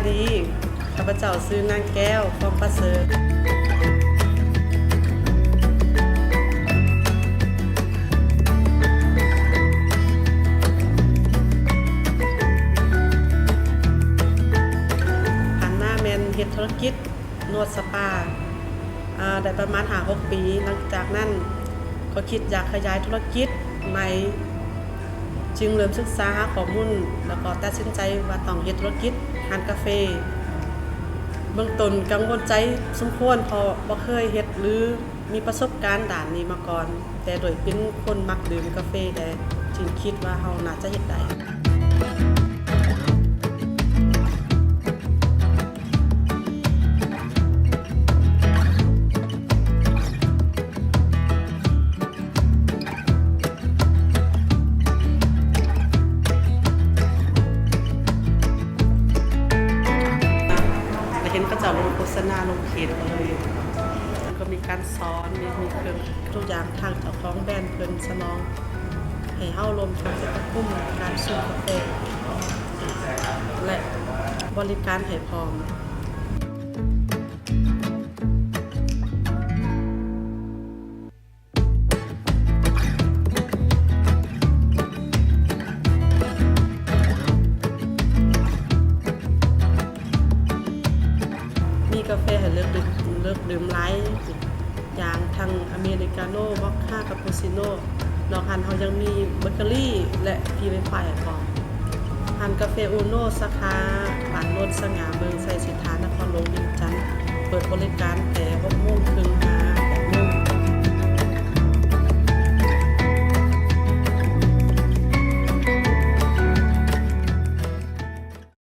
ດີ ຂ້າພະເຈົ້າຊື່ນາງແກ້ວ ຟອງປະເສີດ. ຜ່ານມາແມ່ນເຮັດທຸລະກິດນວດສະປາ ອາ ໄດ້ປະມານຫ້າຫົກປີ. ຫຼັງຈາກນັ້ນກໍຄິດຢາກຂະຫຍາຍທຸລະກິດໃໝ່ ຈຶ່ງເລີ່ມສຶກສາຫາຂໍ້ມູນ ແລ້ວກໍຕັດສິນໃຈວ່າຕ້ອງເຮັດທຸລະກິດຮ້ານກາເຟ. ເບື້ອງຕົ້ນກັງວົນໃຈສົມຄວນ ເພາະບໍ່ເຄີຍເຮັດ ຫຼື ມີປະສົບການດ້ານນີ້ມາກ່ອນ, ແຕ່ດ້ວຍເປັນຄົນມັກດື່ມກາເຟແດ່ ຈຶ່ງຄິດວ່າເຮົາໜ້າຈະເຮັດໄດ້. ເຫັນເຂົາເຈົ້າລົງໂຄສະນາລົງເພຈເລີຍ ກໍມີການສອນ ມີ ມີເຄື່ອງທຸກຢ່າງ ທາງເຈົ້າຂອງແບຣນເພິ່ນສະໜອງໃຫ້ເຮົາ ລວມທັງປະຊຸມການຊົງກາເຟ ແລະ ບໍລິການໃຫ້ພ້ອມ. ມີກາເຟໃຫ້ເລືອກດື່ມ ເລືອກດື່ມຫຼາຍຢ່າງ ທັງອາເມລິກາໂນ, ມອກຄາ, ຄາປູຊິໂນ. ນອກຫັ້ນເຮົາຍັງມີເບເກີຣີ ແລະ ຟຣີໄວຟາຍໃຫ້ພ້ອມ. ຮ້ານກາເຟອູໂນ ສາຂາບ້ານໂນນສະຫງ່າ ເມືອງໄຊສິດຖາ ນະຄອນຫຼວງວຽງຈັນ ເປີດບໍລິການແຕ່